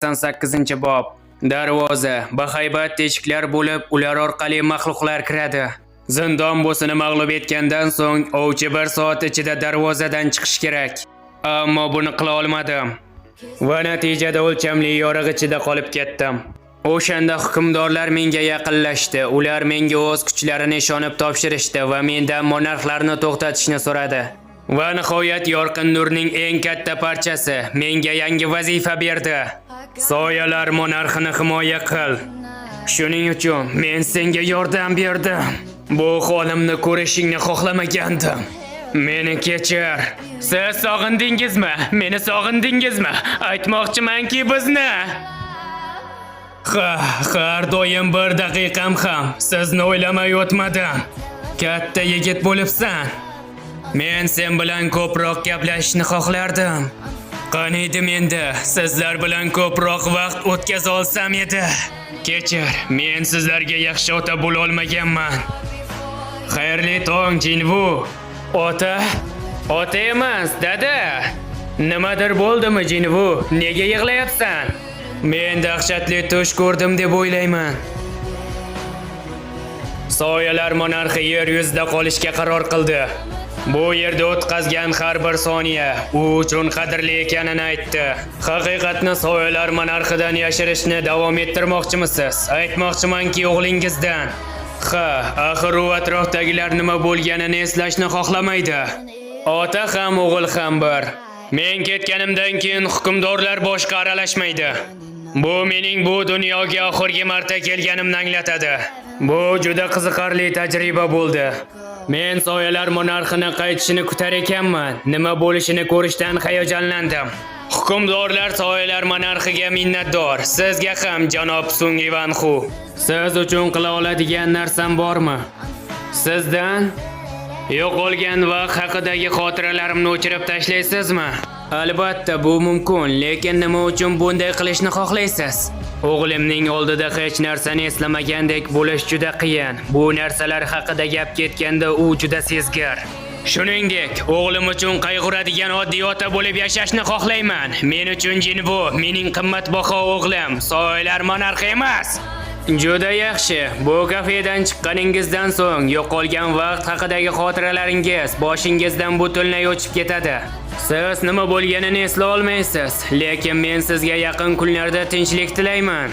88-bob. Darvoza bahaybat teshiklar bo'lib, ular orqali maxluqlar kiradi. Zindon bo'sini mag'lub etgandan so'ng ovchi bir soat ichida darvozadan chiqish kerak. Ammo buni qila olmadim. Va natijada o'lchamli yorug' ichida qolib ketdim. O'shanda hukmdorlar menga yaqinlashdi. Ular menga o'z kuchlarini ishonib topshirishdi va mendan monarxlarni to'xtatishni so'radi. Va nihoyat yorqin nurning eng katta parchasi menga yangi vazifa berdi. Soyalar monarxini himoya qil. Shuning uchun men senga yordam berdim. Bu holimni ko'rishingni xohlamagandim. Meni kechir. Siz sog'indingizmi? Meni sog'indingizmi? Aytmoqchimanki, bizni. Ha, har doim bir daqiqam ham sizni o'ylamay o'tmadim. Katta yigit bo'libsan. Men sen bilan ko'proq gaplashishni xohlardim. Qaniydi menda sizlar bilan ko'proq vaqt o'tkaza olsam edi. Kechir, men sizlarga yaxshi ota bo'la olmaganman. Xayrli tong, Jinvu. Ota? Ota emas, dada. Nimadir bo'ldimi, Jinvu? Nega yig'layapsan? Men dahshatli tush ko'rdim deb o'ylayman. Soyalar monarxi yer yuzida qolishga qaror qildi. Bu yerda o'tkazgan har bir soniya u uchun qadrli ekanini aytdi. Haqiqatni soyalar monarxidan yashirishni davom ettirmoqchimisiz? Aytmoqchimanki, o'g'lingizdan. Ha, axir u atrofdagilar nima bo'lganini eslashni xohlamaydi. Ota ham, o'g'il ham bir. Men ketganimdan keyin hukmdorlar boshqa aralashmaydi. Bu mening bu dunyoga oxirgi marta kelganimni anglatadi. Bu juda qiziqarli tajriba bo'ldi. Men soyalar monarxini qaytishini kutar ekanman. Nima bo'lishini ko'rishdan hayajonlandim. Hukmdorlar soyalar monarxiga minnatdor. Sizga ham, janob Sung Ivanxu. Siz uchun qila oladigan narsam bormi? Sizdan yo'qolgan vaqt haqidagi xotiralarimni o'chirib tashlaysizmi? Albatta, bu mumkin, lekin nima uchun bunday qilishni xohlaysiz? O'g'limning oldida hech narsani eslamagandek bo'lish juda qiyin. Bu narsalar haqida gap ketganda u juda sezgir. Shuningdek, o'g'lim uchun qayg'uradigan oddiy ota bo'lib yashashni xohlayman. Men uchun Jinvu mening qimmatbaho o'g'lim, soyalar monarxi emas. Juda yaxshi. Bu kafedan chiqqaningizdan so'ng yo'qolgan vaqt haqidagi xotiralaringiz boshingizdan butunlay o'chib ketadi. Siz nima bo'lganini esla olmaysiz, lekin men sizga yaqin kunlarda tinchlik tilayman.